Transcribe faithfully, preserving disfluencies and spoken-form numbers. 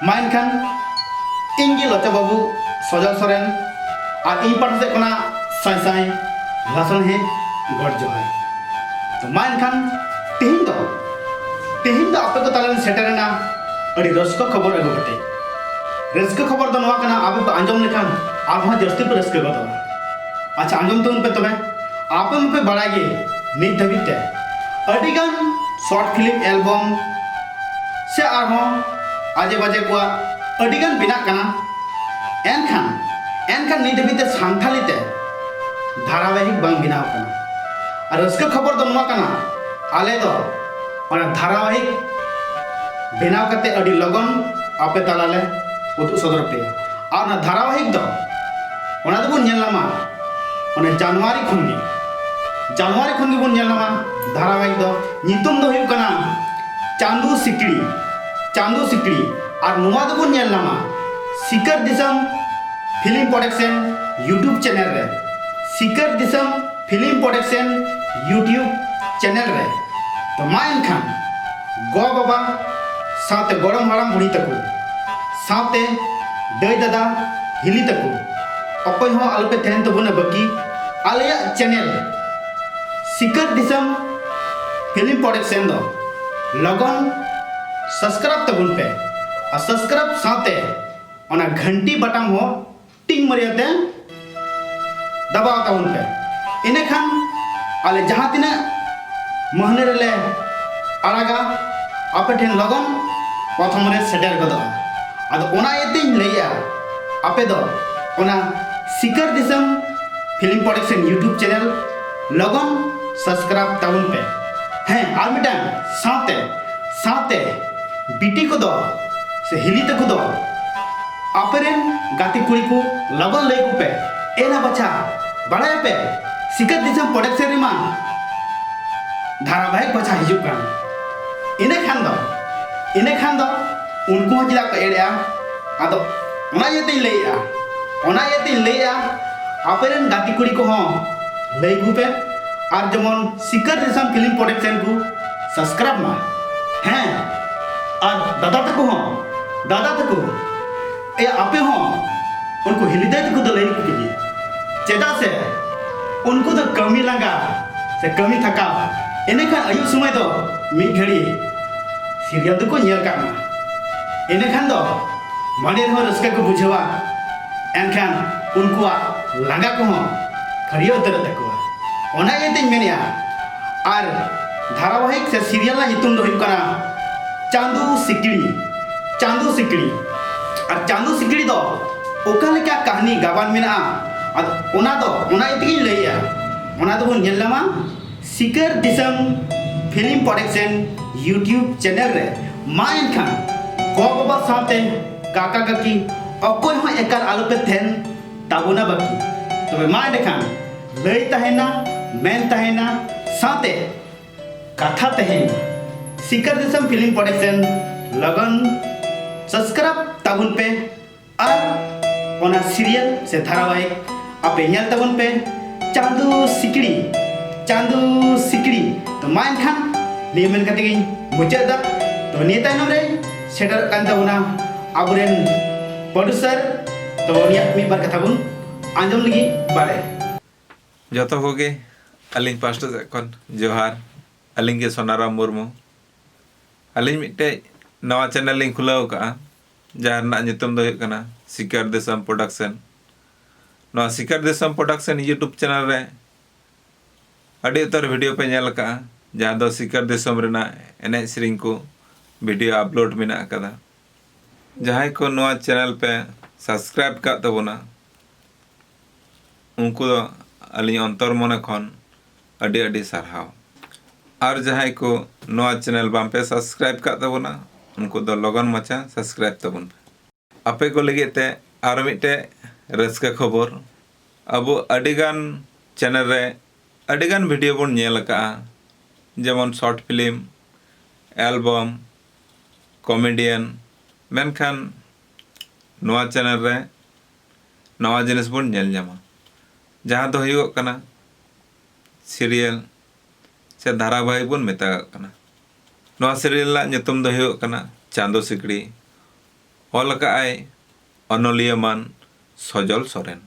ᱢᱟ ᱮᱱᱠᱷᱟᱱ ᱤᱧ ᱜᱮ ᱞᱚᱪᱚ ᱵᱟᱹᱵᱩ ᱥᱚᱡᱚᱞ ᱥᱚᱨᱮᱱ, ᱟᱨ ᱤᱧ ᱯᱟᱦᱴᱟ ᱥᱮᱫ ᱠᱷᱚᱱᱟᱜ ᱥᱟᱭ ᱥᱟᱭ ᱞᱟᱥᱟᱲᱦᱮᱫ ᱜᱚᱰ ᱡᱚᱦᱟᱨ᱾ ᱛᱚ ᱢᱟ ᱮᱱᱠᱷᱟᱱ ᱛᱮᱦᱮᱧ ᱫᱚ, ᱛᱮᱦᱮᱧ ᱫᱚ ᱟᱯᱮ ᱠᱚ ᱛᱟᱞᱟᱨᱮᱧ ᱥᱮᱴᱮᱨᱮᱱᱟ ᱟᱹᱰᱤ ᱨᱟᱹᱥᱠᱟᱹ ᱠᱷᱚᱵᱚᱨ ᱟᱹᱜᱩ ᱠᱟᱛᱮ᱾ ᱨᱟᱹᱥᱠᱟᱹ ᱠᱷᱚᱵᱚᱨ ᱫᱚ ᱱᱚᱣᱟ ᱠᱟᱱᱟ, ᱟᱯᱮ ᱯᱮ ᱟᱸᱡᱚᱢ ᱞᱮᱠᱷᱟᱱ ᱟᱨᱦᱚᱸ ᱡᱟᱹᱥᱛᱤ ᱯᱮ ᱨᱟᱹᱥᱠᱟᱹ ᱜᱚᱫᱚᱜᱼᱟ᱾ ᱟᱪᱪᱷᱟ, ᱟᱸᱡᱚᱢ ᱛᱟᱵᱚᱱ ᱯᱮ ᱛᱚᱵᱮ᱾ ᱟᱯᱮ ᱢᱟᱯᱮ ᱵᱟᱲᱟᱭ ᱜᱮ, ᱱᱤᱛ ᱫᱷᱟᱹᱵᱤᱡ ᱛᱮ ᱟᱹᱰᱤᱜᱟᱱ ᱥᱚᱨᱴ ᱯᱷᱤᱞᱢ ᱮᱞᱵᱚᱢ ᱥᱮ ᱟᱨᱦᱚᱸ ᱟᱡᱮ ᱵᱟᱡᱮ ᱠᱚᱣᱟᱜ ᱟᱹᱰᱤᱜᱟᱱ ᱵᱮᱱᱟᱜ ᱠᱟᱱᱟ᱾ ᱮᱱᱠᱷᱟᱱ, ᱮᱱᱠᱷᱟᱱ ᱱᱤᱛ ᱫᱷᱟᱹᱵᱤᱡ ᱛᱮ ᱥᱟᱱᱛᱷᱟᱞᱤ ᱛᱮ ᱫᱷᱟᱨᱟᱵᱟᱦᱤᱠ ᱵᱟᱝ ᱵᱮᱱᱟᱣ ᱠᱟᱱᱟ᱾ ᱟᱨ ᱨᱟᱹᱥᱠᱟᱹ ᱠᱷᱚᱵᱚᱨ ᱫᱚ ᱱᱚᱣᱟ ᱠᱟᱱᱟ, ᱟᱞᱮ ᱫᱚ ᱚᱱᱟ ᱫᱷᱟᱨᱟᱵᱟᱦᱤᱠ ᱵᱮᱱᱟᱣ ᱠᱟᱛᱮ ᱟᱹᱰᱤ ᱞᱚᱜᱚᱱ ᱟᱯᱮ ᱛᱟᱞᱟᱞᱮ ᱩᱫᱩᱜ ᱥᱚᱫᱚᱨ ᱯᱮᱭᱟ᱾ ᱟᱨ ᱚᱱᱟ ᱫᱷᱟᱨᱟᱵᱟᱦᱤᱠ ᱫᱚ, ᱚᱱᱟ ᱫᱚᱵᱚᱱ ᱧᱮᱞ ᱧᱟᱢᱟ ᱚᱱᱟ ᱡᱟᱱᱩᱣᱟᱨᱤ ᱠᱷᱚᱱ ᱜᱮ, ᱡᱟᱱᱩᱣᱟᱨᱤ ᱠᱷᱚᱱ ᱜᱮᱵᱚᱱ ᱧᱮᱞ ᱧᱟᱢᱟ᱾ ᱫᱷᱟᱨᱟᱵᱟᱦᱤᱠ ᱫᱚ ᱧᱩᱛᱩᱢ ᱫᱚ ᱦᱩᱭᱩᱜ ᱠᱟᱱᱟ ᱪᱟᱸᱫᱩ ᱥᱤᱠᱲᱤ, ᱪᱟᱸᱫᱩ ᱥᱤᱠᱲᱤ᱾ ᱟᱨ ᱱᱚᱣᱟ ᱫᱚᱵᱚᱱ ᱧᱮᱞ ᱧᱟᱢᱟ ᱥᱤᱠᱟᱹᱨ ᱫᱤᱥᱚᱢ ᱯᱷᱤᱞᱢ ᱯᱨᱚᱰᱟᱠᱥᱚᱱ YouTube ᱪᱮᱱᱮᱞ ᱨᱮ, ᱥᱤᱠᱟᱹᱨ ᱫᱤᱥᱚᱢ ᱯᱷᱤᱞᱢ ᱯᱨᱚᱰᱟᱠᱥᱚᱱ YouTube ᱪᱮᱱᱮᱞ ᱨᱮ᱾ ᱛᱚ ᱢᱟ ᱮᱱᱠᱷᱟᱱ ᱜᱚ ᱵᱟᱵᱟ ᱥᱟᱶᱛᱮ ᱜᱚᱲᱚᱢ ᱦᱟᱲᱟᱢ ᱵᱩᱲᱦᱤ ᱛᱟᱠᱚ ᱥᱟᱶᱛᱮ ᱫᱟᱹᱭ ᱫᱟᱫᱟ ᱦᱤᱞᱤ ᱛᱟᱠᱚ, ᱚᱠᱚᱭ ᱦᱚᱸ ᱟᱞᱚᱯᱮ ᱛᱟᱦᱮᱱ ᱛᱟᱵᱚᱱᱟ ᱵᱟᱹᱠᱤ᱾ ᱟᱞᱮᱭᱟᱜ ᱪᱮᱱᱮᱞ ᱥᱤᱠᱟᱹᱨ ᱫᱤᱥᱚᱢ ᱯᱷᱤᱞᱢ ᱯᱨᱚᱰᱟᱠᱥᱚᱱ ᱫᱚ ᱞᱚᱜᱚᱱ ᱥᱟᱵᱥᱠᱨᱟᱭᱤᱵ ᱛᱟᱵᱚᱱ ᱯᱮ᱾ ᱟᱨ ᱥᱟᱵᱥᱠᱨᱟᱭᱤᱵ ᱥᱟᱶᱛᱮ ᱚᱱᱟ ᱜᱷᱟᱱᱴᱤ ᱵᱟᱴᱟᱢ ᱦᱚᱸ ᱴᱤᱝ ᱢᱟᱹᱨᱤᱭᱟᱹ ᱛᱮ ᱫᱟᱵᱟᱣ ᱛᱟᱵᱚᱱ ᱯᱮ᱾ ᱤᱱᱟᱹᱠᱷᱟᱱ ᱟᱞᱮ ᱡᱟᱦᱟᱸ ᱛᱤᱱᱟᱹᱜ ᱢᱟᱹᱦᱱᱟᱹ ᱨᱮᱞᱮ ᱟᱲᱟᱜᱟ, ᱟᱯᱮ ᱴᱷᱮᱱ ᱞᱚᱜᱚᱱ ᱯᱨᱚᱛᱷᱚᱢ ᱨᱮ ᱥᱮᱴᱮᱨ ᱜᱚᱫᱚᱜᱼᱟ᱾ ᱟᱫᱚ ᱚᱱᱟ ᱤᱭᱟᱹᱛᱮᱧ ᱞᱟᱹᱭᱮᱜᱼᱟ, ᱟᱯᱮ ᱫᱚ ᱚᱱᱟ ᱥᱤᱠᱟᱹᱨ ᱫᱤᱥᱚᱢ ᱯᱷᱤᱞᱢ ᱯᱨᱚᱰᱟᱠᱥᱚᱱ YouTube ᱪᱮᱱᱮᱞ ᱞᱚᱜᱚᱱ ᱥᱟᱵᱥᱠᱨᱟᱭᱤᱵ ᱛᱟᱵᱚᱱ ᱯᱮ᱾ ᱦᱮᱸ, ᱟᱨ ᱢᱤᱫᱴᱟᱝ ᱥᱟᱶᱛᱮ, ᱥᱟᱶᱛᱮ ᱵᱤᱴᱤ ᱠᱚᱫᱚ ᱥᱮ ᱦᱤᱞᱤ ᱛᱟᱠᱚ ᱫᱚ ᱟᱯᱮᱨᱮᱱ ᱜᱟᱛᱮ ᱠᱩᱲᱤ ᱠᱚ ᱞᱚᱜᱚᱱ ᱞᱟᱹᱭ ᱠᱚᱯᱮ, "ᱮ ᱱᱟ ᱵᱟᱪᱷᱟ, ᱵᱟᱲᱟᱭᱟᱯᱮ ᱥᱤᱠᱟᱹᱨ ᱫᱤᱥᱚᱢ ᱯᱨᱚᱰᱟᱠᱥᱚᱱ ᱨᱮᱢᱟ ᱫᱷᱟᱨᱟᱵᱟᱦᱤᱠ ᱵᱟᱪᱷᱟ ᱦᱤᱡᱩᱜ ᱠᱟᱱ?" ᱤᱱᱟᱹ ᱠᱷᱟᱱ ᱫᱚ, ᱤᱱᱟᱹ ᱠᱷᱟᱱ ᱫᱚ ᱩᱱᱠᱩ ᱦᱚᱸ ᱪᱮᱫᱟᱜ ᱠᱚ ᱮᱲᱮᱜᱼᱟ? ᱟᱫᱚ ᱚᱱᱟ ᱤᱭᱟᱹᱛᱮᱧ ᱞᱟᱹᱭᱮᱜᱼᱟ, ᱚᱱᱟ ᱤᱭᱟᱹᱛᱮᱧ ᱞᱟᱹᱭᱮᱜᱼᱟ, ᱟᱯᱮᱨᱮᱱ ᱜᱟᱛᱮ ᱠᱩᱲᱤ ᱠᱚᱦᱚᱸ ᱞᱟᱹᱭ ᱟᱠᱚ ᱯᱮ, ᱟᱨ ᱡᱮᱢᱚᱱ ᱥᱤᱠᱟᱹᱨ ᱫᱤᱥᱚᱢ ᱯᱷᱤᱞᱢ ᱯᱨᱚᱰᱟᱠᱥᱚᱱ ᱠᱚ ᱥᱟᱵᱥᱠᱨᱟᱭᱤᱵ ᱢᱟ᱾ ᱦᱮᱸ, ᱟᱨ ᱫᱟᱫᱟ ᱛᱟᱠᱚ ᱦᱚᱸ ᱫᱟᱫᱟ ᱛᱟᱠᱚ, ᱮᱭᱟ ᱟᱯᱮ ᱦᱚᱸ ᱩᱱᱠᱩ ᱦᱤᱞᱤᱫᱟᱹᱭ ᱛᱟᱠᱚ ᱫᱚ ᱞᱟᱹᱭ ᱟᱠᱚ ᱯᱮ ᱜᱮ᱾ ᱪᱮᱫᱟᱜ ᱥᱮ ᱩᱱᱠᱩ ᱫᱚ ᱠᱟᱹᱢᱤ ᱞᱟᱸᱜᱟ ᱥᱮ ᱠᱟᱹᱢᱤ ᱛᱷᱟᱠᱟᱣ, ᱤᱱᱟᱹᱠᱷᱟᱱ ᱟᱹᱭᱩᱵ ᱥᱚᱢᱚᱭ ᱫᱚ ᱢᱤᱫ ᱜᱷᱟᱹᱲᱤ ᱥᱤᱨᱤᱭᱟᱞ ᱫᱚᱠᱚ ᱧᱮᱞ ᱠᱟᱜ ᱢᱟ᱾ ᱤᱱᱟᱹᱠᱷᱟᱱ ᱫᱚ ᱢᱚᱱᱮ ᱨᱮᱦᱚᱸ ᱨᱟᱹᱥᱠᱟᱹ ᱠᱚ ᱵᱩᱡᱷᱟᱹᱣᱟ, ᱮᱱᱠᱷᱟᱱ ᱩᱱᱠᱩᱣᱟᱜ ᱞᱟᱸᱜᱟ ᱠᱚᱦᱚᱸ ᱯᱷᱟᱹᱨᱭᱟᱹ ᱩᱛᱟᱹᱨᱚᱜ ᱛᱟᱠᱚᱣᱟ᱾ ᱚᱱᱟ ᱤᱭᱟᱹᱛᱮᱧ ᱢᱮᱱᱮᱫᱼᱟ, ᱟᱨ ᱫᱷᱟᱨᱟᱵᱟᱦᱤᱠ ᱥᱮ ᱥᱤᱨᱤᱭᱟᱞ ᱨᱮᱱᱟᱜ ᱧᱩᱛᱩᱢ ᱫᱚ ᱦᱩᱭᱩᱜ ᱠᱟᱱᱟ ᱪᱟᱸᱫᱚ ᱥᱤᱠᱲᱤ᱾ ᱪᱟᱸᱫᱚ ᱥᱤᱠᱲᱤ᱾ ᱟᱨ ᱪᱟᱸᱫᱚ ᱥᱤᱠᱲᱤ ᱫᱚ ᱚᱠᱟ ᱞᱮᱠᱟ ᱠᱟᱹᱦᱱᱤ ᱜᱟᱵᱟᱱ ᱢᱮᱱᱟᱜᱼᱟ, ᱟᱫᱚ ᱚᱱᱟ ᱫᱚ ᱚᱱᱟ ᱤᱭᱟᱹ ᱛᱮᱜᱮᱧ ᱞᱟᱹᱭᱮᱫᱼᱟ᱾ ᱚᱱᱟ ᱫᱚᱵᱚᱱ ᱧᱮᱞ ᱧᱟᱢᱟ ᱥᱤᱠᱟᱹᱨ ᱫᱤᱥᱚᱢ ᱯᱷᱤᱞᱢ ᱯᱨᱚᱰᱟᱠᱥᱚᱱ YouTube ᱪᱮᱱᱮᱞ ᱨᱮ᱾ ᱢᱟ ᱮᱱᱠᱷᱟᱱ ᱜᱚ ᱵᱟᱵᱟ ᱥᱟᱶᱛᱮ ᱠᱟᱠᱟ ᱠᱟᱠᱤ ᱚᱠᱚᱭ ᱦᱚᱸ ᱮᱠᱟᱞ ᱟᱞᱚᱯᱮ ᱛᱟᱦᱮᱱ ᱛᱟᱵᱚᱱᱟ ᱵᱟᱹᱠᱤ᱾ ᱛᱚᱵᱮ ᱢᱟ ᱮᱸᱰᱮᱠᱷᱟᱱ ᱞᱟᱹᱭ ᱛᱟᱦᱮᱱᱟ, ᱢᱮᱱ ᱛᱟᱦᱮᱱᱟ, ᱥᱟᱶᱛᱮ ᱠᱟᱛᱷᱟ ᱛᱟᱦᱮᱱᱟ᱾ ᱥᱤᱠᱟᱹᱨ ᱫᱤᱥᱚᱢ ᱯᱷᱤᱞᱢ ᱯᱨᱚᱰᱟᱠᱥᱚᱱ ᱞᱚᱜᱚᱱ ᱥᱟᱵᱥᱠᱨᱟᱭᱤᱵ ᱛᱟᱵᱚᱱ ᱯᱮ᱾ ᱟᱨ ᱚᱱᱟ ᱥᱤᱨᱤᱭᱟᱞ ᱥᱮ ᱫᱷᱟᱨᱟᱵᱟᱦᱤᱠ ᱟᱯᱮ ᱧᱮᱞ ᱛᱟᱵᱚᱱ ᱯᱮ, ᱪᱟᱸᱫᱚ ᱥᱤᱠᱲᱤ, ᱪᱟᱸᱫᱚ ᱥᱤᱠᱲᱤ᱾ ᱛᱚ ᱢᱟ ᱮᱱᱠᱷᱟᱱ ᱱᱤᱭᱟᱹ ᱢᱮᱱ ᱠᱟᱛᱮ ᱜᱤᱧ ᱢᱩᱪᱟᱹᱫ ᱮᱫᱟ᱾ ᱛᱚ ᱱᱤᱭᱟᱹ ᱛᱟᱭᱱᱚᱢ ᱨᱮ ᱥᱮᱴᱮᱨᱚᱜ ᱠᱟᱱ ᱛᱟᱵᱚᱱᱟ ᱟᱵᱚᱨᱮᱱ ᱯᱨᱚᱰᱭᱩᱥᱟᱨ᱾ ᱛᱚ ᱩᱱᱤᱭᱟᱜ ᱢᱤᱫ ᱵᱟᱨ ᱠᱟᱛᱷᱟ ᱵᱚᱱ ᱟᱸᱡᱚᱢ ᱞᱟᱹᱜᱤᱫ ᱵᱟᱲᱮ᱾ ᱡᱚᱛᱚ ᱠᱚᱜᱮ ᱟᱹᱞᱤᱧ ᱯᱟᱥᱴᱟ ᱥᱮᱫ ᱠᱷᱚᱱ ᱡᱚᱦᱟᱨ᱾ ᱟᱹᱞᱤᱧ ᱜᱮ ᱥᱳᱱᱟᱨᱟᱢ ᱢᱩᱨᱢᱩ᱾ ᱟᱹᱞᱤᱧ ᱢᱤᱫᱴᱮᱡ ᱱᱟᱣᱟ ᱪᱮᱱᱮᱞ ᱞᱤᱧ ᱠᱷᱩᱞᱟᱹᱣ ᱟᱠᱟᱫᱼᱟ, ᱡᱟᱦᱟᱸ ᱨᱮᱱᱟᱜ ᱧᱩᱛᱩᱢ ᱫᱚ ᱦᱩᱭᱩᱜ ᱠᱟᱱᱟ ᱥᱤᱠᱟᱨ ᱫᱤᱥᱚᱢ ᱯᱨᱚᱰᱟᱠᱥᱚᱱ᱾ ᱱᱚᱣᱟ ᱥᱤᱠᱟᱨ ᱫᱤᱥᱚᱢ ᱯᱨᱚᱰᱟᱠᱥᱚᱱ YouTube ᱪᱮᱱᱮᱞ ᱨᱮ ᱟᱹᱰᱤ ᱩᱛᱟᱹᱨ ᱵᱷᱤᱰᱤᱭᱳ ᱯᱮ ᱧᱮᱞ ᱟᱠᱟᱫᱼᱟ, ᱡᱟᱦᱟᱸ ᱫᱚ ᱥᱤᱠᱟᱨ ᱫᱤᱥᱚᱢ ᱨᱮᱱᱟᱜ ᱮᱱᱮᱡ ᱥᱮᱨᱮᱧ ᱠᱚ ᱵᱷᱤᱰᱤᱭᱳ ᱟᱯᱞᱳᱰ ᱢᱮᱱᱟᱜ ᱟᱠᱟᱫᱟ᱾ ᱡᱟᱦᱟᱸᱭ ᱠᱚ ᱱᱚᱣᱟ ᱪᱮᱱᱮᱞ ᱯᱮ ᱥᱟᱵᱥᱠᱨᱟᱭᱤᱵ ᱟᱠᱟᱫ ᱛᱟᱵᱚᱱᱟ, ᱩᱱᱠᱩ ᱫᱚ ᱟᱹᱞᱤᱧ ᱚᱱᱛᱚᱨ ᱢᱚᱱᱮ ᱠᱷᱚᱱ ᱟᱹᱰᱤ ᱟᱹᱰᱤ ᱥᱟᱨᱦᱟᱣ᱾ ᱟᱨ ᱡᱟᱦᱟᱸᱭ ᱠᱚ ᱱᱚᱣᱟ ᱪᱮᱱᱮᱞ ᱵᱟᱝ ᱯᱮ ᱥᱟᱵᱥᱠᱨᱟᱭᱤᱵ ᱟᱠᱟᱫ ᱛᱟᱵᱚᱱᱟ, ᱩᱱᱠᱩ ᱫᱚ ᱞᱚᱜᱚᱱ ᱢᱟᱪᱷᱟ ᱥᱟᱵᱥᱠᱨᱟᱭᱤᱵ ᱛᱟᱵᱚᱱ ᱯᱮ᱾ ᱟᱯᱮ ᱠᱚ ᱞᱟᱹᱜᱤᱫ ᱛᱮ ᱟᱨ ᱢᱤᱫᱴᱮᱡ ᱨᱟᱹᱥᱠᱟᱹ ᱠᱷᱚᱵᱚᱨ᱾ ᱟᱵᱚ ᱟᱹᱰᱤᱜᱟᱱ ᱪᱮᱱᱮᱞ ᱨᱮ ᱟᱹᱰᱤᱜᱟᱱ ᱵᱷᱤᱰᱤᱭᱳ ᱵᱚᱱ ᱧᱮᱞ ᱟᱠᱟᱫᱼᱟ, ᱡᱮᱢᱚᱱ ᱥᱚᱨᱴ ᱯᱷᱤᱞᱢ, ᱮᱞᱵᱟᱢ, ᱠᱚᱢᱮᱰᱤᱭᱟᱱ, ᱢᱮᱱᱠᱷᱟᱱ ᱱᱚᱣᱟ ᱪᱮᱱᱮᱞ ᱨᱮ ᱱᱟᱣᱟ ᱡᱤᱱᱤᱥ ᱵᱚᱱ ᱧᱮᱞ ᱧᱟᱢᱟ, ᱡᱟᱦᱟᱸ ᱫᱚ ᱦᱩᱭᱩᱜᱚᱜ ᱠᱟᱱᱟ ᱥᱤᱨᱤᱭᱟᱞ ᱥᱮ ᱫᱷᱟᱨᱟᱵᱟᱦᱤᱠ ᱵᱚᱱ ᱢᱮᱛᱟᱜᱟᱜ ᱠᱟᱱᱟ᱾ ᱱᱚᱣᱟ ᱥᱤᱨᱤᱭᱟᱞ ᱨᱮᱱᱟᱜ ᱧᱩᱛᱩᱢ ᱫᱚ ᱦᱩᱭᱩᱜ ᱠᱟᱱᱟ ᱪᱟᱸᱫᱚ ᱥᱤᱠᱲᱤ᱾ ᱚᱞ ᱟᱠᱟᱫᱼᱟᱭ ᱚᱱᱚᱞᱤᱭᱟᱹ ᱢᱟᱱ ᱥᱚᱡᱚᱞ ᱥᱚᱨᱮᱱ᱾